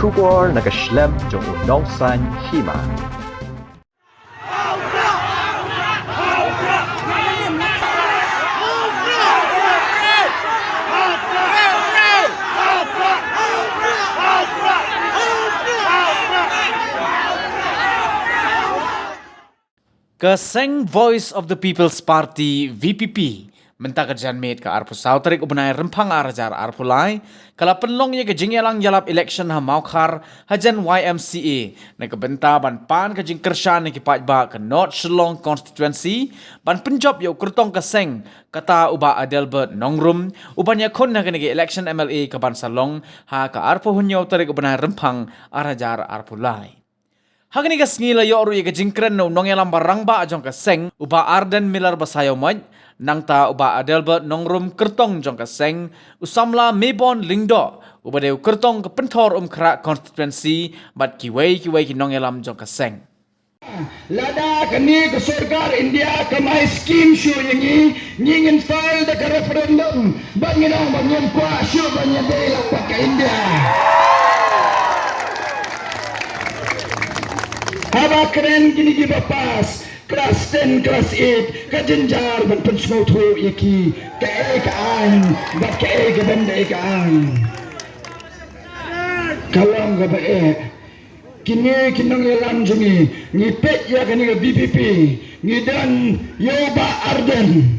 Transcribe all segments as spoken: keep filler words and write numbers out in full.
Khubor na ka shlem jong u Nongsaiñ Hima. Ka seng Voice of the People's Party, V P P, mynta ka janmiet ka arphew saw tarik u bnai Rymphang ar hajar arphew lai, ka la pynlong ïa ka jingïalang ïalap election ha Mawkhar hajan Y M C A, na ka bynta ban pan ka jingkyrshan na ki paidbah ka North Shillong Constituency ban pynjop ïa u kyrtong ka seng, kata u Bah Adelbert Nongrum, u ban ïakhun ha kane ka election M L A ka ban sa long ha ka arphew hynñiew tarik u bnai Rymphang ar hajar arphew lai. Ha kane ka sngi la ïoh ruh ïa ka jingkren na u nongïalam ba rangbah jong ka seng, u Bah Ardent Miller Basaiawmoit, nangta u Bah Adelbert Nongrum, kyrtong jong ka seng, u samla Mebon Lyngdoh, uba dei u kyrtong ka Pynthor Umkhrah Constituency, bad kiwei kiwei ki nongïalam jong ka seng. Lada kane ka sorkar India kam ai skim shuh ïa ngi, ngi ngin file da ka referendum, ba ngin ong ba ngim kwah shuh ba ngin dei lang bad ka India. Haba kren kine kiba pass class ten, class eight, ka jynjar ban pynsngewthuh ïa ki kaei ka aiñ bad kaei ka bym dei ka aiñ. Ka long kaba eh. Kine ki nongïalam jong ngi, ngi peit ïa kane ka V P P, ngi don ïa u Bah Ardent,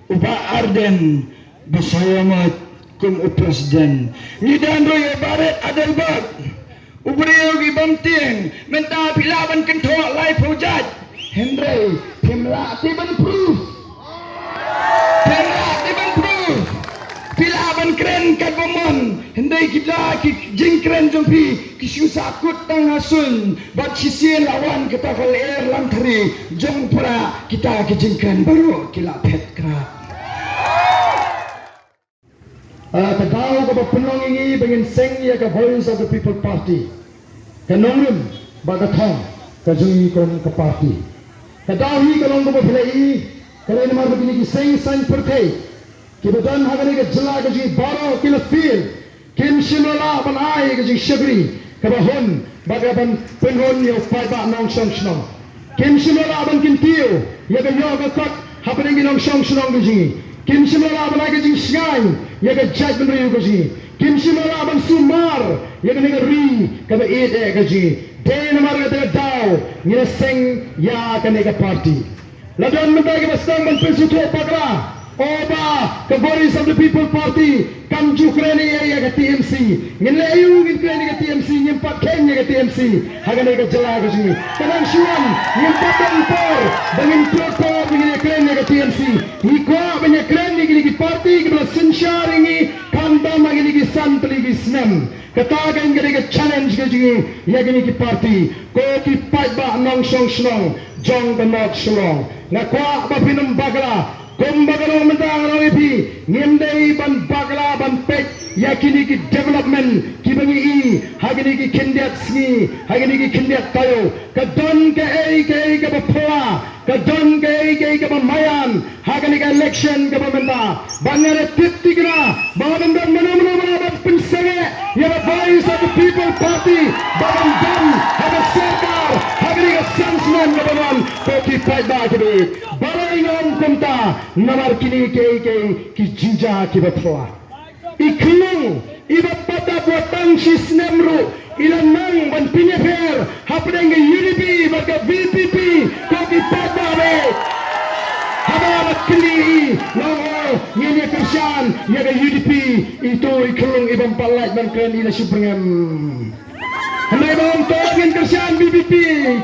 u Bah Ardent Basaiawmoit kum u president. Ngi don ruh ïa u Bah Adelbert, u briew ki bym tieng, mynta phi lah ban kynthoh laiphew jait. Hynrei phim lah te ban proof. Phim lah te ban proof. Phi lah ban kren katba mon, hynrei kita ki jingkren jong phi ki shu sahkut tang ha suiñ, bad shisien la wan kata ka lyer langthari jong Prah, kita ki jingkren baroh ki la phet krap. Ah, ka daw kaba pynlong ïa ngi ba ngin seng ïa ka Voice of the People Party, ka nongrim bad ka thong ka jong ngi kum ka party. Ka daw hi ka long kaba pynlong ïa ngi, ka dei namar ba kine ki seng saiñ pyrthei kiba don ha kane ka jylla ka jong ngi baroh ki la fail. Kim shym la lah ban ai ka jingshakri kaba hun bad kaban pynhun ïa u paidbah nongshong shnong. Kim shym la lah ban kyntiew ïa ka ïoh ka kot hapdeng ki nongshong shnong ka jong ngi. Kim shym la lah ban ai ka jingshngaiñ ïa ka jaitbynriew ka jong ngi. Kim shym la lah ban sumar ïa kane ka ri kaba ïeit eh ka jong ngi. Dei namar kata ka daw ngi la seng ïa kane ka party. La don mynta kiba sdang ban pynsngewthuh bakla, o ba ka Voice of the People Party kam ju kren ei ei ïa ka T M C. Ngin leh aïu ngin kren ïa ka T M C, ngim pat kheiñ ïa ka T M C ha kane ka jylla ka jong ngi. Ka nang shuwa ngim pat don por ba ngin tlot por ba ngin ïa kren ïa ka T M C. Ngi kwah ban ïa kren ïa kine ki party kiba la synshar ïa ngi khamtam ha kine ki san tylli ki snem. Kata ka dei ka challenge ka jong ngi ïa kine ki party, ko ki paidbah nongshong shnong jong ka North Shillong. Nga kwah ba phin ym bakla, kumba ka long mynta nga ong ïa phi, ngim dei ban bakla ban peit ïa kine ki development kiba ngi i ha kine ki khyndiat sngi, ha kine ki khyndiat taïew. Ka don kaei kaei kaba phylla, ka don kaei kaei kaba maïan ha kane ka election kaba mynta. Bad nga da tip thikna ba ngam don mano mano ba lah ban pynsangeh ïa ka Voice of the People Party ba kan don ha ka sorkar ha kane ka san snem kaba wan, ko ki paidbah kiba ïeit. Balei nga ong kumta? Namar kine kiei kiei ki jingjia kiba phylla. I khlung iba pat da buh tang shi snem ruh i la nang ban pynïapher hapdeng ka U D P bad ka V P P, ko ki paidbah. Haba la kylli i, nga ong, o, ngin ïa kyrshan ïa ka U D P. Ito i khlung iba ym pat lait ban kren i la shu byrngem. Hynrei ba ong to ngin kyrshan V P P,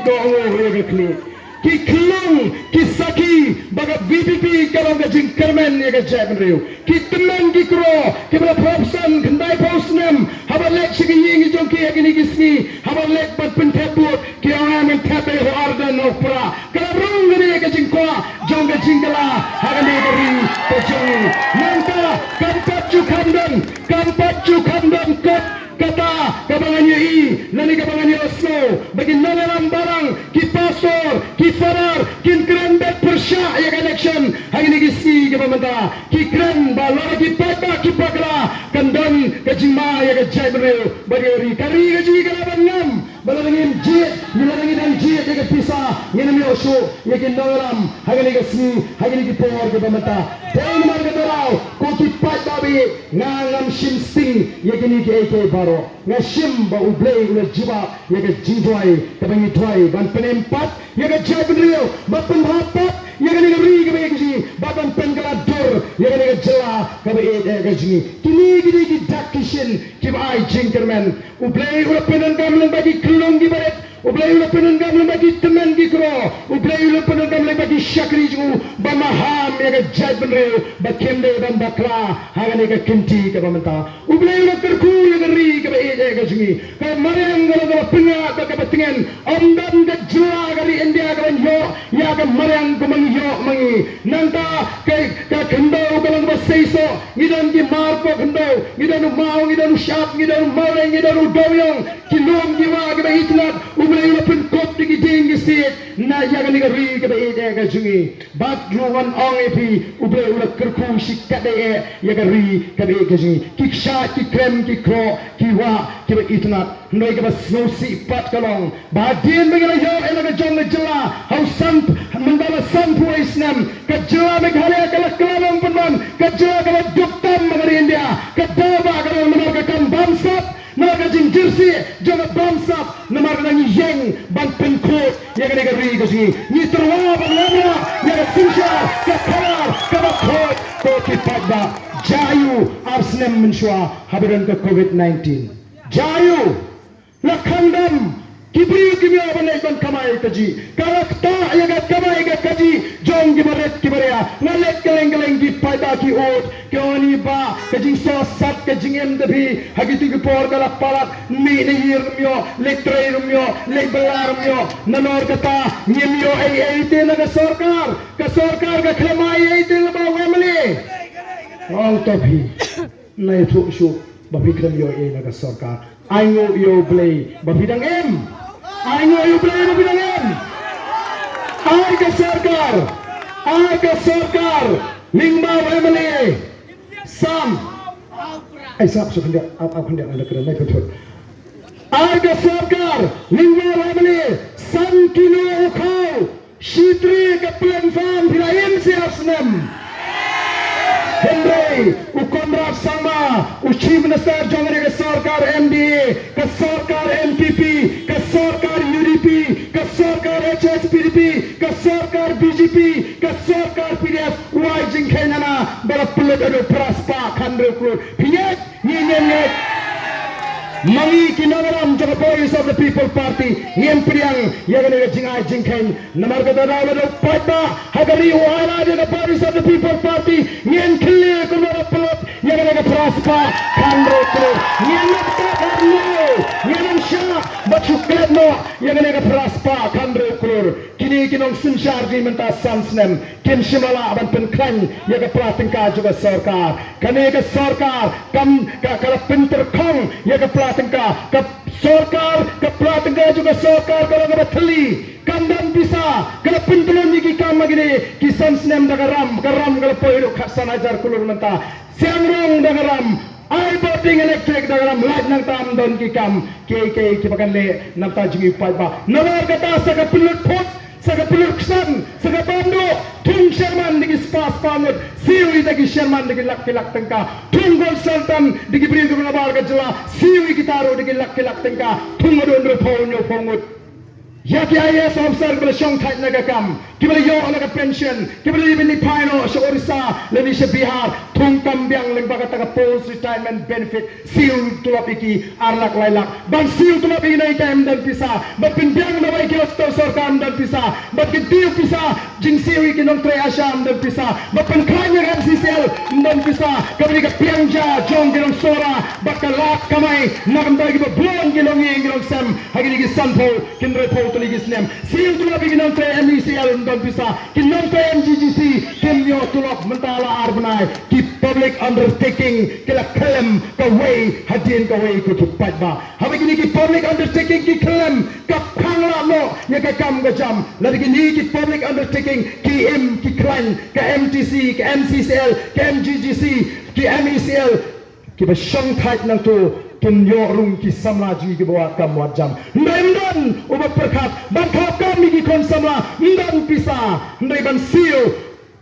to ong, o, ïa ka khlung. Ki khlung ki sakhi ba ka V P P ka long ka jingkyrmen ïa ka jaitbynriew. Ki tymmen ki kro kiba la phrapsan khyndai phew snem haba leit sha ka ïing jong ki ha kine ki sngi, haba leit ban pynthep vote, ki ong, em, ngan thep ïa u Ardent na u Prah. Ka la rung kane ka jingkwah jong ka jingkylla ha kane ka ri ka jong ngi. Nangta kam pat ju kham don, kam pat ju kham don kot kata kaba ngan ïohi lane kaba ngan ïohsngew ba ki nongïalam balang, ki pastor, ki father kin kren beit pyrshah ïa ka election ha kine ki sngi kiba mynta. Ki kren ba lada ki paidbah ki bakla kan don ka jingma ïa ka jait briew bad ïa ka ri. Ka ri ka jong ngi ka lah ban ngam, bad lada ngim jied, lada ngi dang jied ïa ka pisa, ngin ym ïoh shuh ïa ki nongïalam ha kane ka sngi, ha kine ki por kiba mynta. Te namar kata daw, ko ki paidbah ba ïeit, nga ngam shim sting ïa kine kiei kiei baroh. Nga shim ba U Blei u la jubab ïa ka jingduwai kaba ngi duwai ban pynim pat ïa ka jaitbynriew, ban pynbha pat ïa kane ka ri kaba ïeit ka jong ngi, bad ban pynkylla dur ïa kane ka jylla kaba ïeit ka jong ngi. Kine ki dei ki dak ki shin kiba ai jingkyrmen. U Blei u la pyndonkam lyngba ki khyllung kiba rit. U Blei u la pyndonkam lyngba ki tymmen ki kro. U Blei u la pyndonkam lyngba ki shakri jong u ba maham ïa ka jaitbynriew ba kim dei ban bakla ha kane ka kynti kaba mynta. U Blei u la kyrkhu ïa ka ri kaba ïeit ka jong ngi. Ka mariang ka long kaba pyngngad bad kaba tngen. Ym don ka jylla ka ri India ka ban ïoh ïa ka mariang kumba ngi ïoh ma ngi. Nangta ka, ka khyndew ka long kaba seisoh. Ngi don ki mar poh khyndew, ngi don u maw, ngi don u shap, ngi don u mawleng, ngi don u dewiong. Ki lum ki wah kiba itynnad, U Blei u la pynkup da ki dieng ki siej na ïa kane ka ri kaba ïeit ka jong ngi. Bad ruh ngan ong ïa phi, U Blei u la kyrkhu shikatdei ïa ka ri kaba ïeit ka jong ngi. Ki kshaid, ki krem, ki kroh, ki wah kiba itynnad. Hynrei kaba sngewsih pat ka long ba hadien ba ngi la ïoh ïa la ka jong ka jylla ha u san, mynta la sanphew wei snem, ka jylla Meghalaya ka la kylla nongpynman, ka jylla kaba duk tam ha ka ri India. Ka daw ba ka long namar ka kam bamsap, namar ka jingjyrsieh jong ka bamsap, namar ka ngi ïeng ban pynkhuid ïa kane ka ri ka jong ngi. Ngi tyrwa ban wanrah ïa ka synshar, ka khadar kaba khuid. Ko ki paidbah, jia aiu ar snem mynshuwa haba don ka covid nineteen? Jia aiu? La khang dam, ki briew kim ïoh ban leit ban kamai kajih. Ka la ktah ïa ka kamai ka kajih jong ki barit ki baria. Nga leit kylleng kylleng, ki paidbah ki ud, ki ong ïa ngi ba ka jingsohsat, ka jingim da phi ha kito ki por ka la palat. Mih na ïing ruh ym ïoh, leit trei ruh ym ïoh, leit bylla ruh ym ïoh. Namar kata ngim ïoh ei ei te na ka sorkar. Ka sorkar ka khlem ai ei ei te lyngba u M L A. Ong to phi. Nai thuh shuh ba phi khlem ïoh ei na ka sorkar. Ainguh ïa U Blei ba phi dang im. Ainguh ïa U Blei ba phi dang im. Ai ka sorkar, ai ka sorkar lyngba u M L A Sam. Ai sap suk khyndiat, ap ap khyndiat anda kena nai kynthut. Ai ka sorkar lyngba u M L A Sam Kino u khaw. Shi trei ka plant farm phi la im shi ar snem. Hynrei u Conrad Sangma, u Chief Minister jong kane ka sorkar M D A, ka sorkar N P P, ka sorkar U D P, ka sorkar H S P D P, ka sorkar B J P, ka sorkar P D F, u ai jingkheiñ hana ba la pynlut haduh phra spah khathynriew klur. Phi ngeit? Ngin ngeit. Ma ngi ki nongïalam jong ka Voice of the People Party ngin pdiang ïa kane ka jingai jingkheiñ. Namar kata daw lada u paidbah ha ka ri u ai lad ïa ka Voice of the People Party, ngin kylli kumno da pynlut ïa kane ka phra spah khathynriew klur. Ngin ym klet ar ne, ngin ym shah bad shu klet noh ïa kane ka phra spah khathynriew klur. Kine ki nongsynshar jong ngi mynta san snem kim shym la lah ban pynkhlaiñ ïa ka pla tyngka jong ka sorkar. Kane ka sorkar kam ka, ka la pyntyrkhong ïa ka pla tyngka. Ka sorkar, ka pla tyngka jong ka sorkar ka long kaba thylli. Kam don pisa, ka la pyntylun ïa ki kam ha kine ki san snem da ka ram, ka ram ka la poi haduh khatsan hajar klur mynta. Seng rong da ka ram, ai bording electric da ka ram, lait nangta ym don ki kam kiei kiei kiba kan leh namar jong ngi paidbah. Namar kata sa ka pynlut phut, sa ka pynlut ksan, sa ka bam duh, thung sherman da ki spah spah ngut, siew ïa ki sherman da ki lak ki lak tyngka, thung gold sultan da ki briew kiba nabar ka jylla, siew ïa kita ruh da ki lak ki lak tyngka, thung haduh hynriewphew hynñiewphew ngut. Ïa ki I A S officer kiba la shongthait na ka kam, kiba la ïoh na ka pension, kiba la ïa bynta phai noh sha Orissa lane sha Bihar, thung kam biang lyngba kata ka post retirement benefit, siew tulop ïa ki ar lak lai lak. Ban siew tulop ïa ki nonghikai ym don pisa, ban pynbiang dawai ki hospital sorkar ym don pisa, ban kyntiew pisa jingsiew ïa ki nongtrei ASHA ym don pisa, ban pynkhlaiñ ïa ka M C C L ym don pisa, kaba dei ka pliang ja jong ki nongshong shnong, bad ka lad kamai na ka bynta kiba bun ki longïing ki longsem ha kine ki sanphew hynriewphew tylli ki snem. Siew tulop ïa ki nongtrei M E C L ym don pisa, ki nongtrei M G G C kim ïoh tulop mynta la ar bnai. Ki public undertaking ki la khyllem kawei hadien kawei, ko ki paidbah. Haba kine ki public undertaking ki khyllem, ka phang lah noh ïa ka kam ka jam. Lada kine ki public undertaking ki im ki khlaiñ, ka M T C, ka M C C L, ka M G G C, ki M E C L, kiba shongthait nangto Kin ïoh rung ki samla jong ngi kiba wad kam wad jam. Hynrei ym don uba pyrkhat ban thok kam ïa ki khun samla, ym don pisa, hynrei ban siew,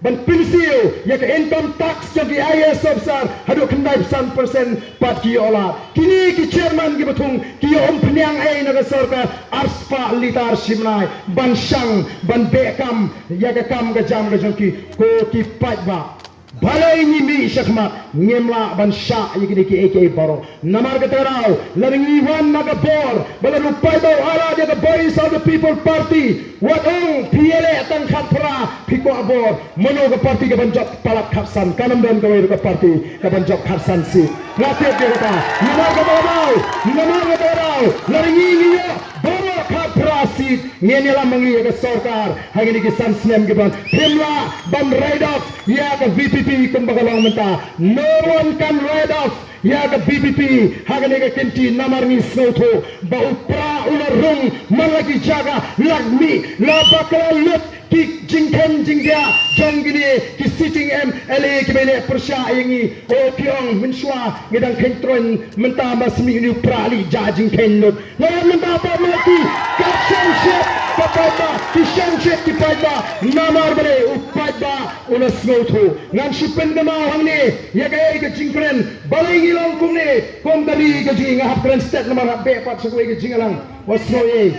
ban pynsiew ïa ka income tax jong ki I A S officer haduh khyndai phew san percent pat ki ïoh lad. Kine ki chairman kiba thung ki ïoh umphniang ei na ka sorkar, arspah litar shi bnai ban shang ban beh kam ïa ka kam ka jam ka jong ki. Ko ki paidbah, balei ngi mih shakhmat, ngim lah ban shah ïa kine kiei kiei baroh? Namar kata ka daw, lada ngi wan na ka bor, ba lada u paidbah u ai lad ïa ka Voice of the People Party, wat ong phi ïaleh tang khatphra, phi kwah bor, mano ka party ka ban jop palat khatsan? Kan ym don kawei ruh ka party ka ban jop khatsan seat. Nga tip ïa kata. Namar kata ka daw, namar kata ka daw, lada ngi ngi ïoh baroh khatphra seat, ngin ïalam ma ngi ïa ka sorkar ha kine ki san snem ki ban. Phim lah ban write off ïa ka V P P kumba ka long mynta. No one can write off ïa ka V P P ha kane ka kynti, namar ngi sngewthuh ba u Prah u la rung man la ki jaka, la mih, la bakla lut ki jingkheiñ jingdiah jong kine ki sitting M L A kiba ïaleh pyrshah ïa ngi. O, phi ong mynshuwa ngi dang kheiñ troiñ, mynta ma shu mih une u Prah leh jaka jingkheiñ lut. Nga ong mynta pat ma ki, ka shongshit ka paidbah, ki shongshit ki paidbah. Namar balei? U paidbah u la sngewthuh. Ngan shu pynkynmaw hangne ïa kaei ka jingkren, balei ngi long kumne kum ka ri ka jong ngi. Nga hap kren stet namar hap beh pat sha kawei ka jingïalang. Wat sngew ei.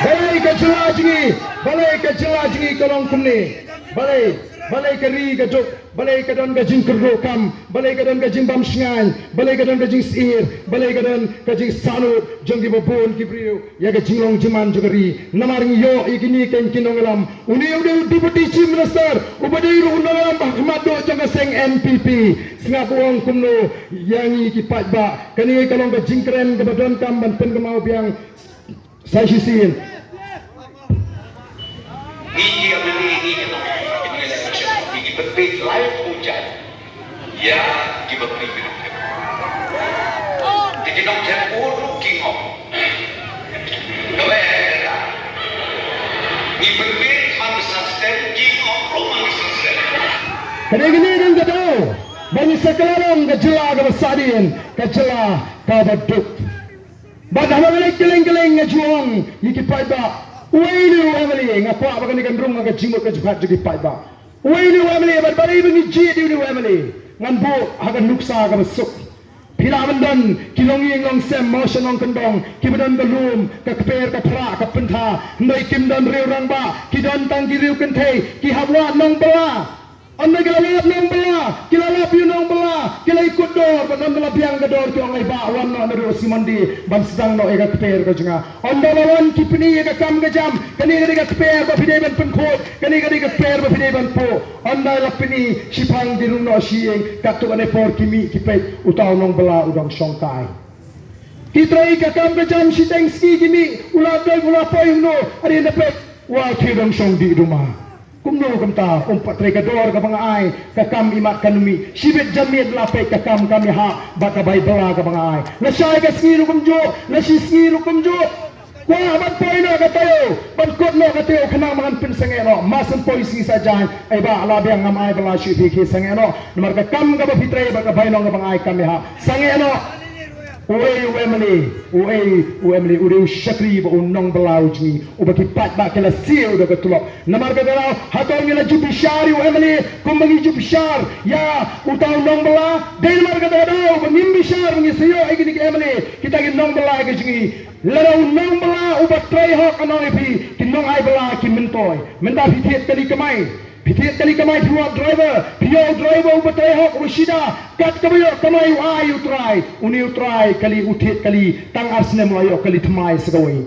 Balei ka jylla jong ngi, balei ka jylla jong ngi ka long kumne? Balei, balei ka ri ka juk? Balei ka don ka jingkyrduh kam? Balei ka don ka jingbam shngaiñ? Balei ka don ka jingsyier? Balei ka don ka jingsahnud jong kiba bun ki briew ïa ka jinglong jingman jong ka ri? Namar ngi ïoh ïa kine keiñ ki nongïalam. Une u dei u Deputy Chief Minister uba dei ruh u nongïalam ba ha khmat duh jong ka seng N P P. Sngap u ong kumno ïa ngi ki paidbah. Kane ka long ka jingkren kaba donkam ban pynkynmaw biang. Sa shisien. Ngi ki ïa ngi, ngi ki nongthep, ngi ki nongthep, ngi ki pynbeit lai phew jait ïa ki bapli ki nongthep. Te ki nongthep ruh ki ngop. Kawei ka, ngi pynbeit man ka sa stem, ki ngop ruh man ka sa stem. Ka dei kane ka daw ba ngi sa kylla long ka jylla kaba sahdien, ka jylla kaba duk. Bad haba nga leit kylleng kylleng nga ju ong ïa ki paidbah, uwei une u M L A, nga kwah ba kane kan rung ha ka jingmut ka jingpyrkhat jong ki paidbah. Uwei une u M L A, bad balei ba ngi jied ïa une u M L A? Ngan buh ha ka nuksa kaba suk. Phi lah ban don ki longïing longsem, mo sha nongkyndong, kiba don ka lum, ka kper, ka phrah, ka pyntha, hynrei kim don riew rangbah, ki don tang ki riew kynthei, ki hap wad nongbylla. Ynda ki la wad nongbylla, ki la lap ïa u nongbylla, ki la ïakut dor, bad ynda la biang ka dor ki ong, "Ai bah, wan noh naduh shnong Mawlai ban sdang noh ïa ka kper ka jong nga." Ynda la wan ki pyni ïa ka kam ka jam, kane ka dei ka kper ba phi dei ban pynkhuid, kane ka dei ka kper ba phi dei ban puh. Ynda la pyni, shiphang ki rung noh sha ïing, katto katne por ki mih ki peit, uta u nongbylla u dang shongkai. Ki trei ka kam ka jam shiteng sngi, ki mih, u la dei u la poi hangno, hadien da peit, u la thie dang shong dih duma. Kumno kumta, um pat trei ka dor kaba nga ai, ka kam imat kan mih, shibit janmiet la peit ka kam kam ïahap bad ka bai bylla kaba nga ai. Lashai ka sngi ruh kumjuh, lashi sngi ruh kumjuh. Kwah ban poi noh ka taïew, ban kut noh ka taïew khnang ba ngan pynsangeh noh. Mar shu poi sngi sa jaiñ, ai bah, la biang, ngam ai bylla shuh, phi khie sangeh noh. Namar ka kam kaba phi trei bad ka bainong kaba nga ai kam ïahap. Sangeh noh. Uei u M L A, uei u M L A, u dei u shakri bad u nongbylla u jong ngi, uba ki paidbah ki la siew da ka tulop. Namar kata ka daw, hato ngi la ju bishar ïa u M L A kumba ngi ju bishar ïa uta u nongbylla? Dei namar kata ka daw ba ngim bishar, ba ngi sa ïoh ïa kine ki M L A, kita ki nongbylla ki jong ngi. Lada u nongbylla uba trei hok, nga ong ïa phi, ki nongai bylla ki myntoi. Mynta phi thied kali kamai. Phi thied kali kamai, phi wad driver, phi ïoh u driver uba trei hok, uba shida, kat kaba ïoh kamai u ai u trai. Une u trai kali, u thied kali tang ar snem, u la ïoh kali thymmai sa kawei.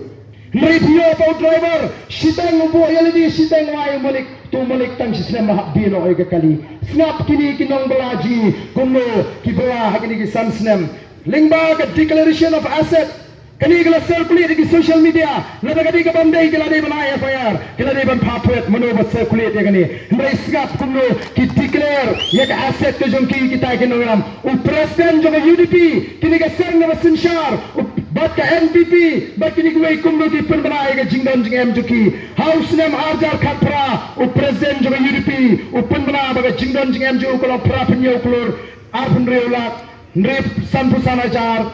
Hynrei phi ïoh pat u driver shiteng, u buh ïa lade shiteng, u ai u malik, to u malik tang shi snem la hap die noh ïa ka kali. Sngap kine ki nongbylla jong ngi kumno ki bylla ha kine ki san snem. Lyngba ka declaration of asset, kane ka la circulate ha ki social media, lada ka dei ka bym dei, ki la dei ban ai F I R, ki la dei ban phah thwet, mano ba circulate ïa kane. Hynrei sngap kumno ki declare ïa ka asset ka jong ki, kita ki nongïalam. U president jong ka U D P, kine ka seng kaba synshar, u, bad ka N P P, bad kine kiwei kumno ki pynbna ïa ka jingdon jingem jong ki. Ha u snem ar hajar khatphra, u president jong ka U D P u pynbna ba ka jingdon jingem jong u ka long phra phew hynñiew klur arphew hynriew lak. hynriew sanphew san hajar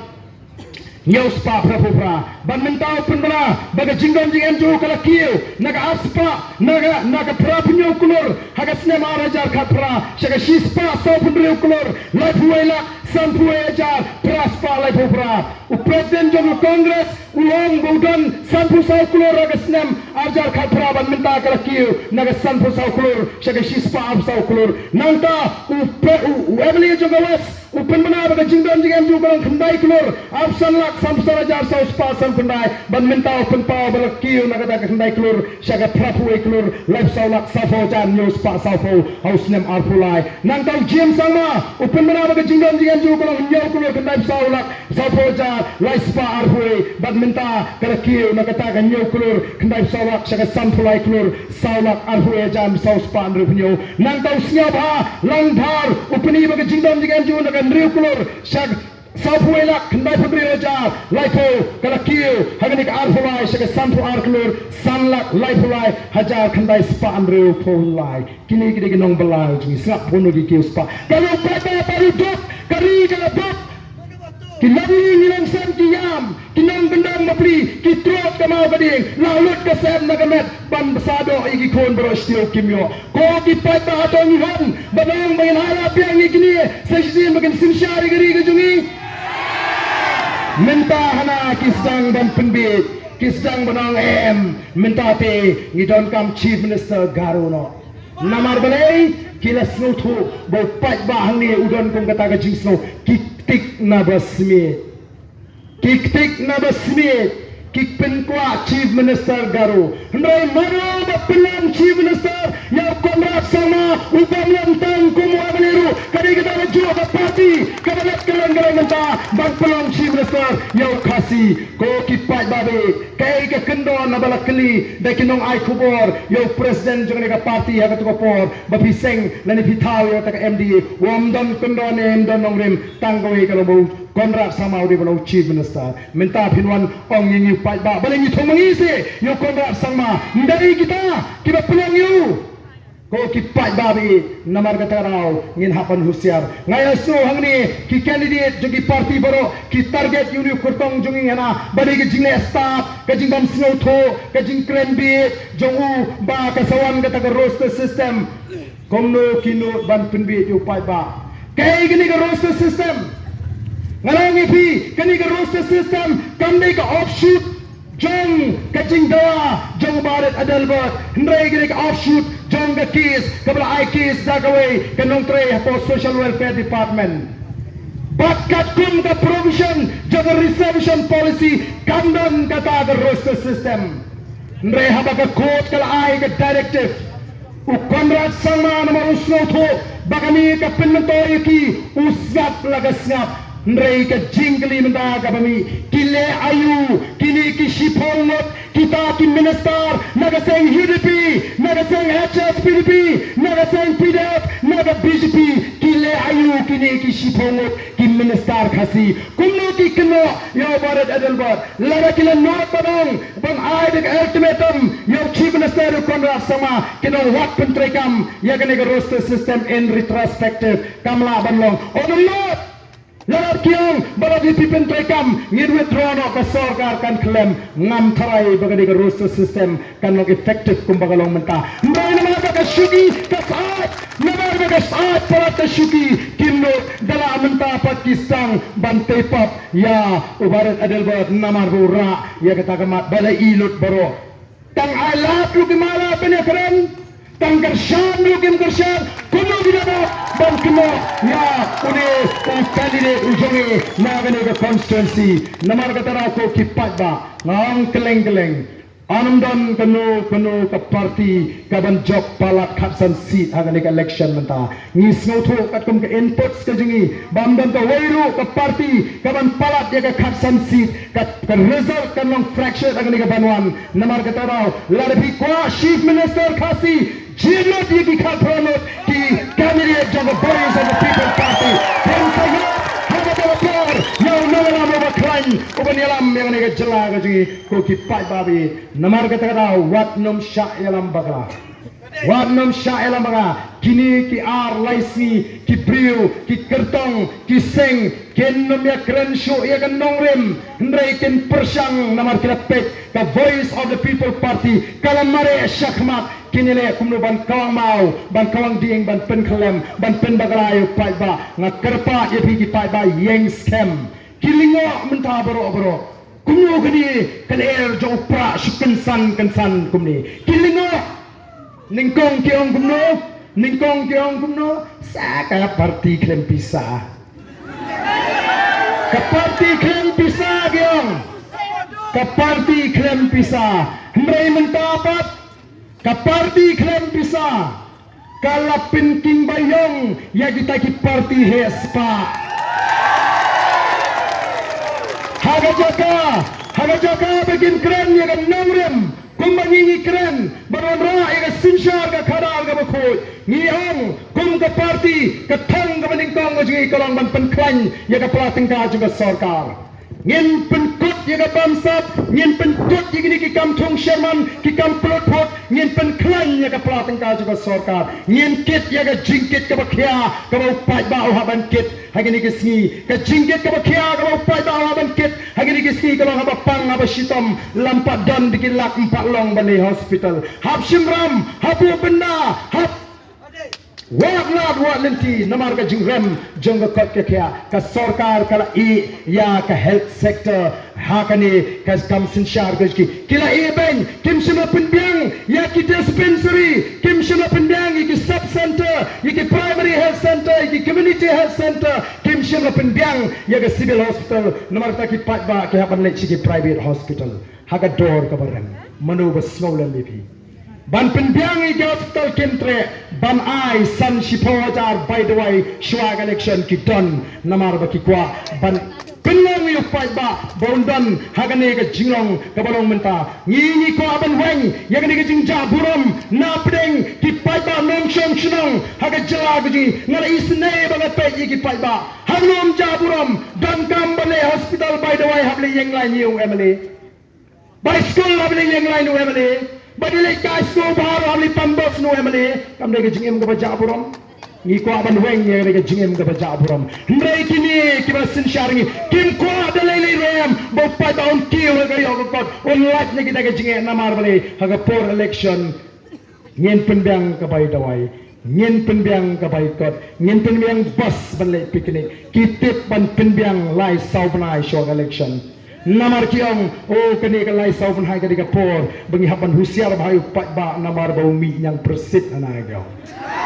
hynñiew spah phraphew phra. Bad mynta u pynbna ba ka jingdon jingem jong u ka la kiew na ka ar spah, na ka, na ka phraphew hynñiew klur ha ka snem ar hajar khatphra sha ka shi spah sawphew hynriew klur laiphew wei lak sanphew wei hajar phra spah laiphew phra. U President jong ka Congress u ong ba u don sanphew saw klur ha ka snem ar hajar khatphra, bad mynta ka la kiew na ka sanphew saw klur sha ka shi spah arphew saw klur. Nangta u pre-, u, u M L A jong ka West u pynbna ba ka jingdon jingem jong u ka long khyndai klur arphew san lak sanphew san hajar saw spah san khyndai, bad mynta u pynpaw ba la kiew na kata ka khyndai klur sha ka phraphew wei klur laiphew saw lak sawphew hajar hynñiew spah sawphew ha u snem arphew lai. Nangta u James Sangma u pynbna ba ka jingdon jingem jong u ka long hynñiew klur khyndaiphew saw lak sawphew hajar lai spah arphew wei, bad mynta ka la kiew na kata ka hynñiew klur khyndaiphew saw lak sha ka sanphew lai klur saw lak arphew wei hajar saw spah hynriewphew hynñiew. Nangta u Sniawbhalang Dhar u pyni ba ka jingdon jingem jong u na ka hynriew klur sha sawphew wei lak khyndaiphew hynriew hajar laiphew ka la kiew ha kane ka arphew lai sha ka sanphew ar klur san lak laiphew lai hajar khyndai spah hynriewphew lai. Kine ki dei ki nongbylla jong ngi, sngap kumno ki kiew spah. Ka long paidbah ba u duk, ka ri ka la duk. Ki longïing ki longsem ki ïam, ki nongkyndong bapli ki trot ka maw ka dieng, la lut ka sem na ka met ban bsa doh ïa ki khun baroh shi taïew kim ïoh. Ko ki paidbah, hato ngi hon ban ong ba ngin ai la biang ïa kine sa shisien ba kin synshar ïa ka ri ka jong ngi? Mynta hana ki sdang ban pynbiej, ki sdang ban ong em, mynta te ngi donkam Chief Minister Garo noh. Namar balei? Ki la sngewthuh ba u paidbah hangne u don kum kata ka jingsngew, ki ktik na ba smiej. Ki ktik na ba smiej, ki pynkwah Chief Minister Garo. Hynrei mano ba pynlong Chief Minister ïa u Conrad Sangma, u bym long tang kum u M L A ruh, ka dei kata ka juh ka party kaba leit kylleng kylleng mynta ban pynlong Chief Minister ïa u Khasi. Ko ki paidbah, kaei ka kyndon haba la kylli da ki nongai khubor ïa u president jong kane ka party ha kato ka por ba phi seng lane phi thaw ïa kata ka M D A? Ym don kyndon, ym don nongrim, tang kawei ka long ba u Conrad Sangma u dei ban long Chief Minister. Mynta phin wan ong ïa ngi u paidbah, balei ngi thung ma ngi seh ïa u Conrad Sangma? Ym dei kita kiba pynlong ïa u. Ko ki paidbah, namar kata ka daw ngin hap ban husiar. Nga ïohsngew hangne ki candidate jong ki party baroh ki target ïa une u kyrtong jong ngi hana ba dei ka jingleh stad, ka jingbym sngewthuh, ka jingkren bieit jong u ba ka sa wan kata ka roster system. Kumno ki nud ban pynbieit ïa u paidbah? Kaei kane ka roster system? Nga la ong ïa phi, kane ka roster system kam dei ka offshoot jong ka jingdawa jong u Bah Red Adelbert, hynrei ka dei ka offshoot jong ka case kaba la ai case da kawei ka nongtrei hapoh Social Welfare Department. Bad katkum ka provision jong ka reservation policy kam don kata ka roster system. Hynrei haba ka court ka la ai ka directive, u Conrad Sangma namar u sngewthuh ba kane ka pynmyntoi ïa ki, u sngap la ka sngap. Hynrei ka jingkylli mynta kaba mih, ki leh aïu kine ki shiphew ngut kita ki minister na ka seng U D P, na ka seng H S P D P, na ka seng P D F, na ka B J P? Ki leh aïu kine ki shiphew ngut ki minister Khasi? Kumno ki kynnoh ïa u Bah Red Adelbert? Lada ki la nud ban ong, ban ai da ka ultimatum ïa u Chief Minister u Conrad Sangma, kin ong wat pyntreikam ïa kane ka roster system in retrospective. Kam lah ban long. Ong ym nud. Lada ki ong ba lada phi pyntreikam ngin withdraw noh, ka sorkar kan khlem. Ngam tharai ba kane ka roster system kan long effective kumba ka long mynta. Hynrei namar ba ka shuki ka syaid, namar ba ka syaid palat ka shuki, kim nud. Da la mynta pat ki sdang ban tei pap ïa u Bah Red Adelbert namar ba u rah ïa kata ka mat ba la i lut baroh. Tang ailad ruh kim ailad ban ïakren, tang kyrshan ruh kim kyrshan. Kumno ki la dap ban kynnoh ïa une u candidate u jong ngi na kane ka constituency? Namar kata ruh ko ki paidbah, nga ong kylleng kylleng, ym don kano kano ka party ka ban jop palat khatsan seat ha kane ka election mynta. Ngi sngewthuh katkum ka inputs ka jong ngi ba ym don kawei ruh ka party ka ban palat ïa ka khatsan seat. Ka, ka result kan long fractured ha kane ka ban wan. Namar kata ruh lada phi kwah Chief Minister Khasi, jied lut ïa ki khatphra ngut ki candidate jong ka Voice of the People Party. Phin sa ïoh ha kata ka por ïa u nongïalam uba khlaiñ uban ïalam ïa kane ka jylla ka jong ngi. Ko ki paidbah, namar kata ka daw wat nym shah ïalam bakla. Wat nym shah ïalam bad nga, kine ki ar lai sngi, ki briew, ki kyrtong, ki seng, kin nym ïakren shuh ïa ka nongrim, hynrei kin pyrshang namar ki la peit ka Voice of the People Party ka la mareh shakhmat, kin ïaleh kumno ban kawang maw, ban kawang dieng, ban pynkhyllem, ban pynbakla ïa u paidbah. Nga kyrpad ïa phi ki paidbah ïeng skhem. Ki lyngngoh mynta baroh baroh. Kumno kane ka lyer jong u prah shu kynsan kynsan kumne. Ki lyngngoh. Nyngkong ki ong kumno. Nyngkong ki ong kumno. Sa ka party khlem pisa. Ka party khlem pisa ki ong. Ka party khlem pisa. Hynrei mynta pat ka party khlem pisa ka la pynking baïong ïa kita ki party heh spah. Ha ka jaka, ha ka jaka ba kin kren ïa ka nongrim kumba ngi ngi kren, ban wanrah ïa ka synshar ka khadar kaba khuid, ngi ong kum ka party, ka thong kaba nyngkong ka jong ngi ka long ban pynkhlaiñ ïa ka pla tyngka jong ka sorkar. Ngin pynkut ïa ka bamsap, ngin pynkut ïa kine ki kam thung sherman, ki kam pynlut phut, ngin pynkhlaiñ ïa ka pla tyngka jong ka sorkar. Ngin kit ïa ka jingkit kaba khia kaba u paidbah u hap ban kit ha kine ki sngi. Ka jingkit kaba khia kaba u paidbah u hap ban kit ha kine ki sngi ka long haba pang haba shitom, lympat don da ki lak, ym pat long ban leit hospital. Hap shim ram, hap buh bynda, hap wat lad wat lynti namar ka jingrem jong ka koit ka khiah. Ka sorkar ka la ïeh ïa ka health sector ha kane ka kam synshar ka jong ki. Ki la ïeh beiñ, kim shym la pynbiang ïa ki dispensary, kim shym la pynbiang ïa ki sub center, ïa ki primary health center, ïa ki community health center, kim shym la pynbiang ïa ka civil hospital namar kata ki paidbah ki hap ban leit sha ki private hospital. Ha ka dor kaba rem, mano ba sngewlem ïa phi? Ban pynbiang ïa ki hospital kim treh, ban ai san shiphew hajar bai dawai shuwa ka election ki don, namar ba ki kwah ban pynlong ïa u paidbah ba un don ha kane ka jinglong kaba long mynta. Ngi ngi kwah ban weng ïa kane ka jingjah burom na pdeng ki paidbah nongshong shnong ha ka jylla ka jong ngi. Nga la isynei ba nga peit ïa ki paidbah. Hangno ym jah burom? Donkam ban leit hospital bai dawai, hap leit ïeng lain ïa u M L A. Bai skul hap leit ïeng lain u M L A. Ba dei leit kai sngewbha ruh hap leit pynbor sha u M L A. Kam dei ka jingim kaba jah burom? Ngi kwah ban weng ïa ka jingim kaba jah burom. Hynrei kine kiba synshar ngi kim kwah da lei lei ruh em ba u paidbah un kiew ha ka ïoh ka kot, un lait na kita ka jingeh namar balei ha ka por election. Ngin pynbiang ka bai dawai, ngin pynbiang ka bai kot, ngin pynbiang bus ban leit picnic. Ki tip ban pynbiang lai saw bnai shuwa ka election. Namar ki ong, o, kane ka lai saw bnai ka dei ka por ba ngi hap ban husiar bha ïa u paidbah namar ba u mih ñiangpyrsit hana ka.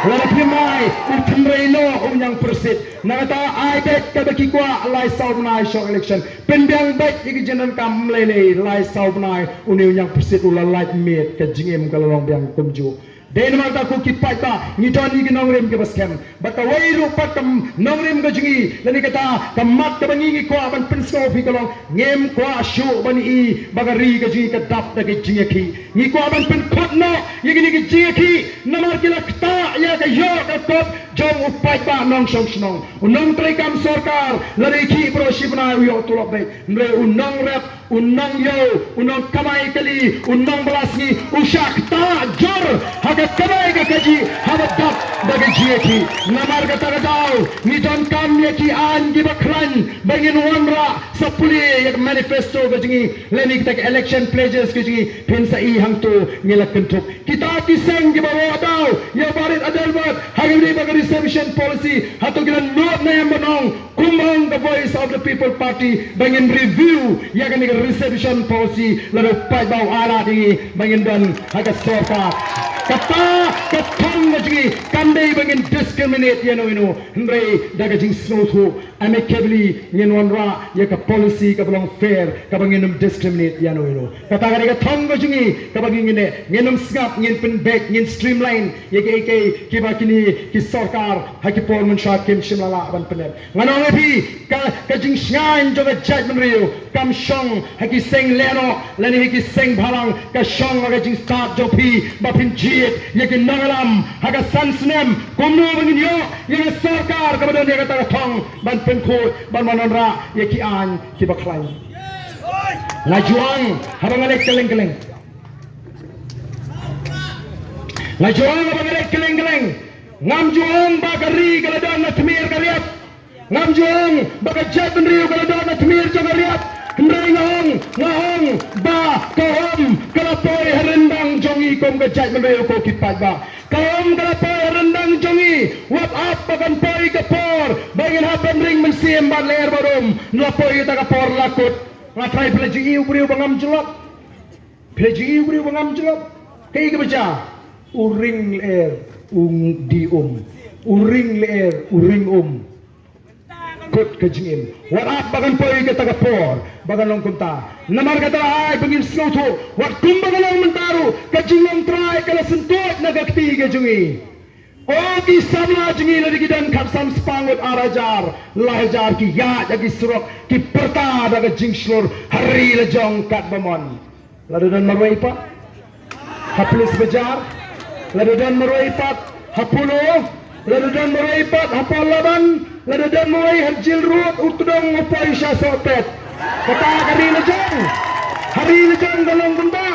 Lada phim ai, u tynrai noh u ñiangpyrsit. Na kata ai beit kaba ki kwah lai saw bnai shuwa ka election. Pynbiang beit ïa ki jingdonkam, ym lei lei lai saw bnai une u ñiangpyrsit u la lait miet, ka jingim ka la long biang kumjuh. Dei namar kata ko ki paidbah, ngi don ïa ki nongrim kiba skhem. Bad kawei ruh pat ka nongrim ka jong ngi lane kata ka mat kaba ngi ngi kwah ban pynsngew ïa phi ka long, ngim kwah shuh ban i ba ka ri ka jong ngi ka dap da ka jingïakhih. Ngi kwah ban pynkut noh ïa kine ki jingïakhih namar ki la ktah ïa ka ïoh ka kot jong u paidbah nongshong shnong. U nongtreikam sorkar lada i khih baroh shi bnai u ïoh tulop beit. Hynrei u nongrep, u nongïew, u nongkamai kali, u nongbylla sngi, u shah ktah jur ha ka kamai ka kajih haba dap da ka jingïakhih. Namar kata ka daw ngi donkam ïa ki aiñ kiba khlaiñ ba ngin wanrah sa pule ïa ka manifesto ka jong ngi lane kita ka election pledges ka jong ngi. Phin sa i hangto, ngi la kynthup. Kita ki seng kiba wad daw ïa u Bah Rit Adelbert ha kane ba ka reservation policy, hato ki la nud ne em ban ong kum ong ka Voice of the People Party ba ngin review ïa kane ka reservation policy lada u paidbah u ai lad ïa ngi ba ngin don ha ka sorkar? Kata ka thong ka jong ngi kam dei ba ngin discriminate ïa no ïa no, hynrei da ka jingsngewthuh amicably ngin wanrah ïa ka policy kaba long fair, kaba ngin ym discriminate ïa no ïa no. Kata ka dei ka thong ka jong ngi kaba ngi ngin leh, ngin ym sngap, ngin pynbeit, ngin streamline ïa kiei kiei kiba kine ki sorkar ha ki por mynshuwa kim shym la lah ban pyndep. Ngan ong ïa phi, ka, ka jingshngaiñ jong ka jaitbynriew kam shong ha ki seng lehnoh lane ha ki seng bhalang, ka shong ha ka jingstad jong phi ba phin jied ïa ki nongïalam ha ka san snem. Kumno ba ngin ïoh ïa ka sorkar kaba don ïa kata ka thong ban pynkhuid, ban wanrah ïa ki aiñ kiba khlaiñ? Nga ju ong haba nga leit kylleng kylleng, Nga ju ong ba nga leh kylleng kylleng. Ngam ju ong ba ka ri ka la don na tmier ka riat. Ngam ju ong ba ka jaitbynriew ka la don na tmier jong ka riat. Hynrei nga ong, nga ong ba ka um ka la poi ha ryndang jong ngi kum ka jaitbynriew ko ki paidbah. Ka um ka la poi ha ryndang jong ngi. Wat ap ba kan poi ka por ba ngin hap ban ring mynsiem bad lyer bad um. La poi kata ka por la kut. Nga trai phi la ju ïohi u briew ba ngam jyllop. Phi la ju ïohi u briew ba ngam jyllop. Kaei kaba jia? U ring lyer u die um. U ring lyer u ring um. Kut ka jingim. Wat ap ba kan poi kata ka por ba kan long kumta. Namar kata la ai ba ngin sngewthuh. Wat kumba ka long mynta ruh ka jinglong trai ka la syntuid na ka kti ka jong ngi. O ki samla jong ngi, lada ki don khatsan spah ngut, ar hajar, lai hajar, ki ïaid ha ki surok, ki pyrta da ka jingshlur ha ri la jong katba mon. Lada don marwei pat ha Police Bazar, lada don marwei pat ha Polo, lada don marwei pat ha Pahlaban, lada don marwei ha Jail Road, u tdong u poi sha Sohpet. Kata ka ri la jong. Ha ri la jong ka long kumta.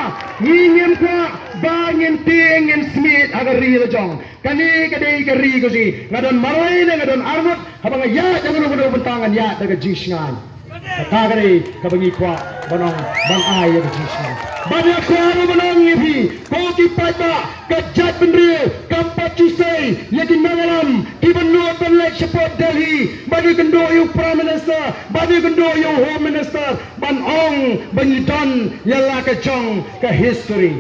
Ngi ngim kwah ba ngin tieng ngin smiej ha ka ri la jong. Kane ka dei ka ri ka jong ngi. Nga don marwei ne nga don arngut, haba nga ïaid da kano kano bynta ngan ïaid da ka jingshngaiñ. Kata ka dei kaba ngi kwah ban ong, ban ai ïa ka jingshngaiñ. Ban ïa kwah ruh ban ong ïa phi ko ki paidbah, ka jaitbynriew kam pat ju sei ïa ki nongïalam kiba nud ban leit shapoh Delhi ban ïakynduh ïa u Prime Minister, ban ïakynduh ïa u Home Minister, ban ong ba ngi don ïa la ka jong ka history.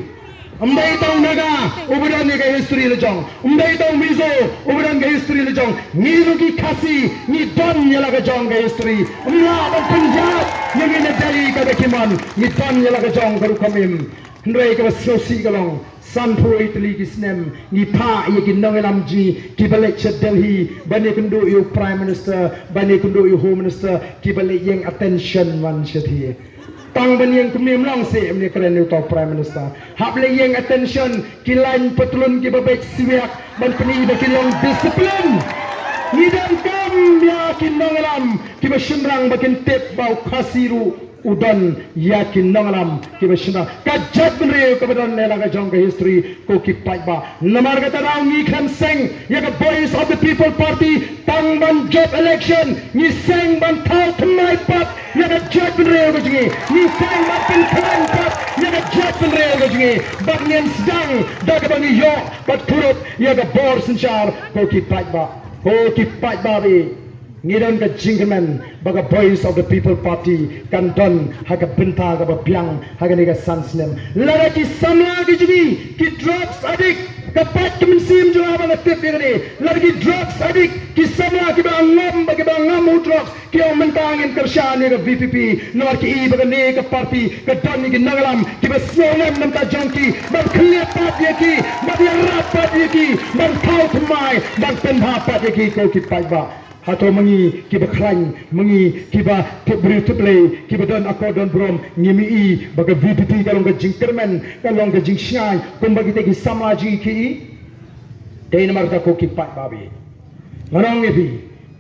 Ym dei tang u Naga uba don ïa ka history la jong. Ym dei tang u Mizo uba don ka history la jong. Ngi ruh ki Khasi ngi don ïa la ka jong ka history. Ym lah ban pynïaid ïa ngi na Delhi ka dei ki mon. Ngi don ïa la ka jong ka rukom im. Hynrei kaba sngewsih ka long, sanphew wei tylli ki snem ngi phah ïa ki nongïalam jong ngi kiba leit sha Delhi ban ïakynduh ïa u Prime Minister, ban ïakynduh ïa u Home Minister, kiba leit ïeng attention man shathie. Tang ban ïeng kumne ym long seh, ym ïakren ïa uta u Prime Minister. Hap leit ïeng attention ki lain patlun kiba beit swiak ban pyni ba ki long discipline. Ngi donkam ïa ki nongïalam kiba shynrang ba kin tip ba u Khasi ruh u don ïa ki nongïalam kiba shynrang. Ka jaitbynriew kaba don ïa la ka jong ka history ko ki paidbah. Namar kata daw ngi khlem seng ïa ka Voice of the People Party tang ban jop election. Ngi seng ban thaw thymmai pat ïa ka jaitbynriew ka jong ngi. Ngi seng ban pynkhlaiñ pat ïa ka jaitbynriew ka jong ngi. Bad ngin sdang da kaba ngi ïoh bad kurup ïa ka bor synshar ko ki paidbah. Ko ki paidbah, ngi don ka jingkyrmen ba ka Voice of the People Party kan don ha ka bynta kaba biang ha kane ka san snem. Lada ki samla ki jong ngi ki drugs addict, ka pait ka mynsiem jong nga ba nga tip ïa kane. Lada ki drugs addict, ki samla kiba ngam, ba kiba ngam u drugs, ki ong mynta ngin kyrshan ïa ka V P P, namar ki i ba kane ka party ka don ïa ki nongïalam kiba sngewlem na bynta jong ki, ban khlieh pat ïa ki, ban ïarap pat ïa ki, ban thaw thymmai, ban pynbha pat ïa ki ko ki paidbah. Hato ma ngi kiba khlaiñ, ma ngi kiba tip briew tip Blei, kiba don akor don burom, ngim i ba ka V P P ka long ka jingkyrmen, ka long ka jingshngaiñ kumba kita ki samla jong ngi ki i? Dei namar kata ko ki paidbah, ngan ong ïa phi,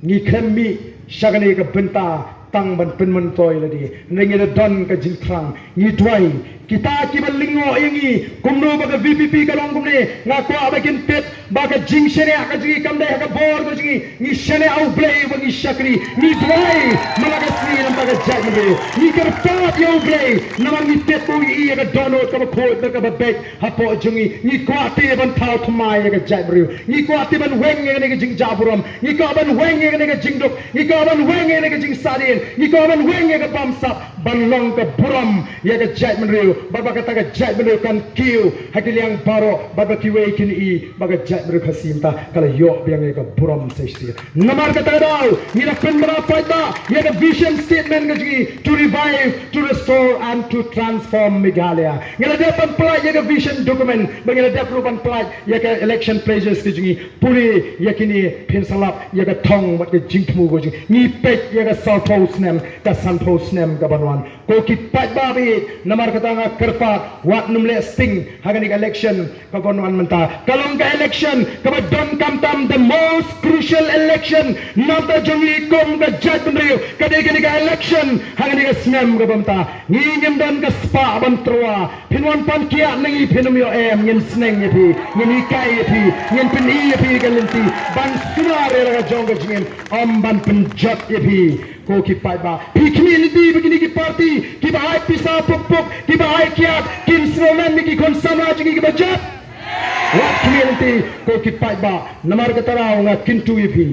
ngi khlem mih sha kane ka bynta tang ban pynmyntoi lade. Hynrei ngi la don ka jingthrang. Ngi duwai, kita kiba lyngngoh ïa ngi kumno ba ka V P P ka long kumne, nga kwah ba kin tip ba ka jingshaniah ka jong ngi kam dei ha ka bor ka jong ngi. Ngi shaniah ha U Blei ba ngi shakri. Ngi duwai man la ka sngi na bynta ka jaitbynriew. Ngi kyrpad ïa U Blei namar ngi tip ba u ïohi ïa ka dohnud kaba khuid bad kaba beit hapoh jong ngi. Ngi kwah te ban thaw thymmai ïa ka jaitbynriew. Ngi kwah te ban weng ïa kane ka jingjahburom. Ngi kwah ban weng ïa kane ka jingduk. Ngi kwah ban weng ïa kane ka jingsahdien. Ngi kwah ban weng ïa ka bamsap, ban long ka burom ïa ka jaitbynriew, bad ba kata ka jaitbynriew kan kiew ha ki liang baroh, bad ba kiwei kin i ba ka jaitbynriew Khasi mynta ka la ïoh biang ïa ka burom sa shisien. Namar kata ka daw ngi la pynbna paidbah ïa ka vision statement ka jong ngi, to revive, to restore and to transform Meghalaya. Ngi la dep ban pynlait ïa ka vision document, bad ngi la dep ruh ban pynlait ïa ka election pledges ka jong ngi. Pule ïa kine, phin sa lap ïa ka thong bad ka jingthmu ka jong ngi. Ngi peit ïa ka sawphew snem, ka sanphew snem ka ban wan. Ko ki paidbah ba ïeit, namar kata nga kyrpad, wat nym leh sting ha kane ka election kaba wan mynta. Ka long ka election kaba donkam tam, the most crucial election na bynta jong ngi kum ka jaitbynriew. Ka dei kane ka election ha kane ka snem kaba mynta. Ngi ngim don ka spah ban tyrwa. Phin wan pan kiad na ngi, phin ym ïoh em, ngin sneng ïa phi, ngin hikai ïa phi, ngin pyni ïa phi ka lynti ban sumar ïa la ka jong ka jingim, ym ban pynjot ïa phi. Ko ki paidbah, phi khmih lynti ba kine ki party kiba ai pisa puk puk, kiba ai kiad, kin sngewlem ïa ki khun samla jong ngi kiba jot? Wat khmih lynti ko ki paidbah, namar kata ruh nga kyntu ïa phi.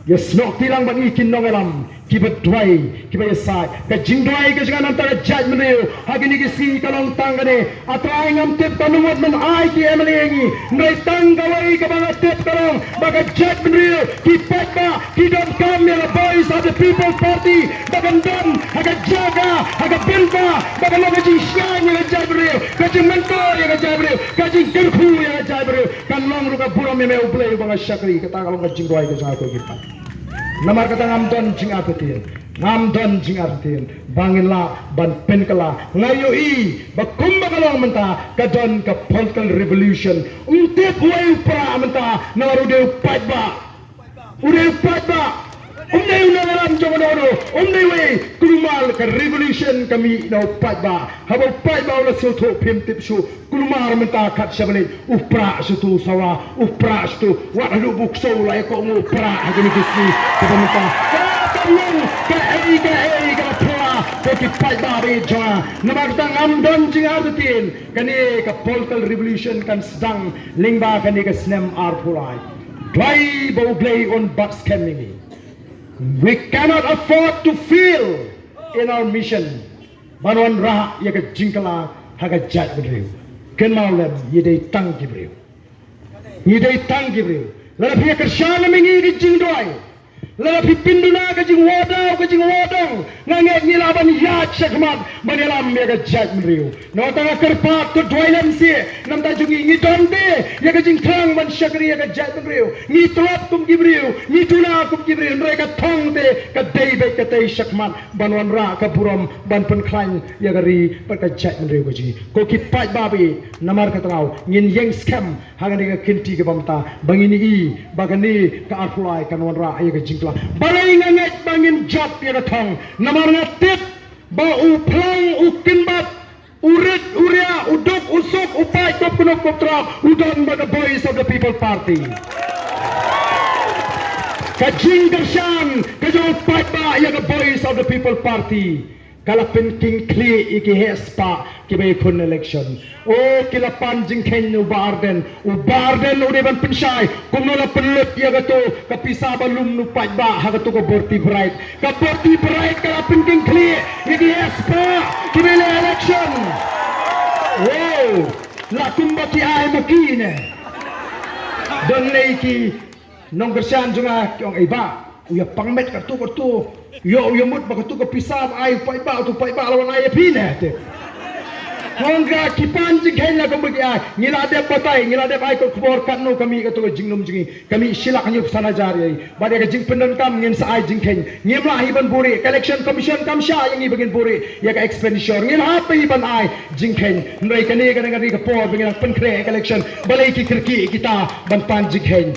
Ïa snoh kti lang bad ngi ki nongïalam kiba duwai, kiba ïasaid. Ka jingduwai ka jong nga na bynta ka jaitbynriew ha kine ki sngi ka long tang kane. A Trai, ngam tip katno ngut men ai ki M L A ïa ngi. Hynrei tang kawei kaba nga tip ka long ba ka jaitbynriew, ki paidbah ki donkam ïa ka Voice of the People Party ba kan don ha ka jaka, ha ka bynta ba kan long ka jingshngaiñ ïa ka jaitbynriew, ka jingmyntoi ïa ka jaitbynriew, ka jingkyrkhu ïa ka jaitbynriew. Kan long ruh ka burom ïa me U Blei uba nga shakri. Kata ka long ka jingduwai ka jong nga ko ki paidbah. Namar kata ngam don jingartatien, ngam don jingartatien ba ngin lah ban pynkylla. Nga ïohi ba kumba ka long mynta ka don ka political revolution. Ym tip uei u prah mynta, namar u dei u paidbah. U dei u paidbah. Um dei u nongïalam jong uno uno. Um dei uwei. Kulmar ka revolution ka mih na u paidbah. Haba u paidbah u la sngewthuh, phim tip shuh. Kulmar mynta kat sha ba leit u prah sha uto u sawa, u prah sha uto, wat haduh ba u ksew la ïa ka u prah ha kine ki sngi. Kata mynta ka long kaei kaei kaba phylla ko ki paidbah ba ïeit jong nga. Namar kata ngam don jingartatien, kane ka political revolution kan sdang lyngba kane ka snem arphew lai. Duwai ba U Blei un bat skhem ïa ngi. We cannot afford to fail in our mission ban wanrah ïa ka jingkylla ha ka jaitbynriew. Kynmaw lem, ngi dei tang ki briew. Ngi dei tang ki briew. Lada phi ïa kyrshan ïa ngi ka jingduwai, lada phi pynduna ka jingwadaw, ka jingwadong, nga ngeit ngi lah ban ïaid shakhmat ban ïalam ïa ka jaitbynriew. Nangta nga kyrpad, to duwai lem seh na bynta jong ngi. Ngi don te ïa ka jingthrang ban shakri ïa ka jaitbynriew. Ngi tlot kum ki briew, ngi duna kum ki briew. Hynrei ka thong te ka dei beit katei shakhmat ban wanrah ka burom, ban pynkhlaiñ ïa ka ri bad ka jaitbynriew ka jong ngi. Ko ki paidbah ba ïeit, namar kata ruh ngin ïeng skhem ha kane ka kynti kaba mynta ba ngin ïohi ba kane ka arphew lai kan wanrah ïa ka jingkylla. Balei nga ngeit ba ngin jop ïa ka thong? Namar nga tip ba u phlang, u kynbat, u rit, u riah, u duk, u suk, u pait, kop knup kop trap, u don bad ka Voice of the People Party. Ka jingkyrshan ka jong u paidbah ïa ka Voice of the People Party ka la pynkheiñ khlieh ïa ki heh spah kiba ïakhun election. O, ki la pan jingkheiñ na u Bah Ardent. U Bah Ardent u dei ban pynshai kumno la pynlut ïa kato ka pisa ba lum na u paidbah ha kato ka Bharti Bright. Ka Bharti Bright ka la pynkheiñ khlieh ïa ki heh spah kiba ïaleh election. Wow, la kumba ki ai ma ki ne. Don lei ki nongkyrshan jong nga ki ong, "Ei bah, u ïa pang met kato kato. Ïoh u ïa mut ba kato ka pisa ba ai u paidbah, uto u paidbah la wan ai ïa phi ne te." Hangta ki pan jingkheiñ la kumba ki ai. Ngi la dep batai, ngi la dep ai kot khubor katno ka mih kato ka jinglum jong ngi. Ka mih shi lak hynñiew phew san hajar ïa i. Bad ïa ka jingpyndonkam ngin sa ai jingkheiñ. Ngim lah hi ban buhrieh, ka Election Commission kam shah ïa ngi ba ngin buhrieh ïa ka expenditure. Ngin hap hi ban ai jingkheiñ. Hynrei kane ka dei ka por ba ngin nang pynkhreh ïa ka election. Balei ki kyrkieh kita ban pan jingkheiñ?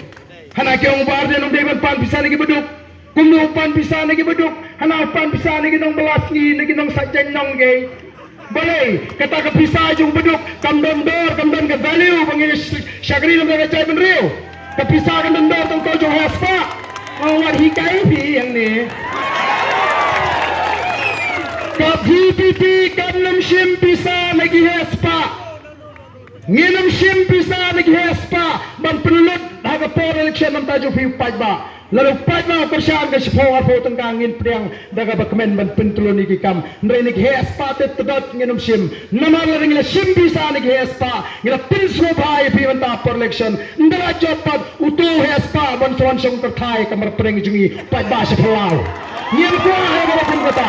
Hana ki ong u Bah Ardent um dei ban pan pisa na ki baduk. Kumno u pan pisa na ki baduk? Hana u pan pisa na ki nongbylla sngi, na ki nongsait jaiñ nong kei. Balei kata ka pisa jong u baduk kam don dor, kam don ka value ba ngi sh-, shakri namar ka jaitbynriew. Ka pisa kan don dor tang ka jong u heh spah. Nga wat hikai phi hangne. Ka V P P kan nym shim pisa na ki heh spah. Ngin ym shim pisa na ki heh spah ban pynlut ha ka por election namar ka jong phi u paidbah. Lada u paidbah u kyrshan ka shiphew arphew tyngka ngin pdiang da kaba kmen ban pyntylun ïa ki kam. Hynrei na ki heh spah te tdot ngin ym shim. Namar lada ngi la shim pisa na ki heh spah ngi la pynsngewbha ïa phi mynta por election. Ynda la jop pat uto u heh spah ban sa wan shong kyrthai ka mar pdeng jong ngi paidbah sha phyllaw. Ngim kwah ïa kaba kum kata.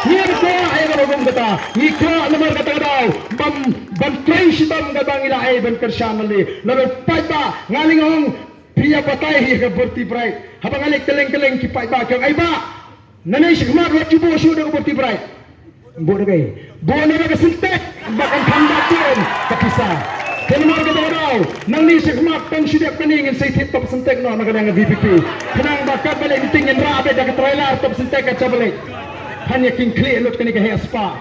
Ngim kwah ïa kaba kum kata. Ngi kwah namar kata ka daw ban, ban trei shitom kaba ngi la ai ban kyrshan na lade. Lada u paidbah, nga lyngngoh phi ïa batai ïa ka Bharti Bright. Haba nga leit kylleng kylleng ki paidbah ki ong, "Ei bah, nangne shakhmat wat ju buh shuh da ka Bharti Bright." Bun dei bun na ka Sintex ba kan kham da tun ka pisa. Te namar kata ka daw nangne shakhmat tang shi dep kane ngin sa ïa thied top Sintex noh na ka liang ka V P P. Khnang ba katba leit meeting ngin rah beit da ka trailer top Sintex ka jop leit. Phan ïa king khlieh lut kane ka heh spah.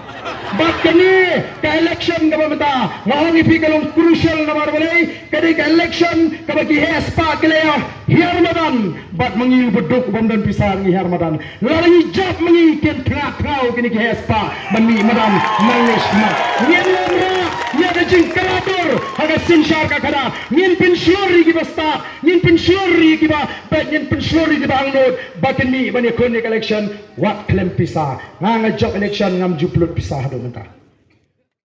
Bad kane ka election kaba mynta nga ong ïa phi ka long crucial namar balei ka dei ka election kaba ki heh spah ki la ïa hiar madan bad ma ngi u baduk bym don pisa ngi hiar madan. Lada ngi jop ma ngi kin thnga thngaw kine ki heh spah ban mih madan nangne shakhmat. Ngin ym rah ïa ka jingkyrpad ha ka synshar ka khadar. Ngin pynshlur ïa kiba stad, ngin pynshlur ïa kiba beit, ngin pynshlur ïa kiba angnud ba kin mih ban ïakhun ïa ka election wat khlem pisa. Nga nga jop election ngam ju pynlut pisa haduh mynta.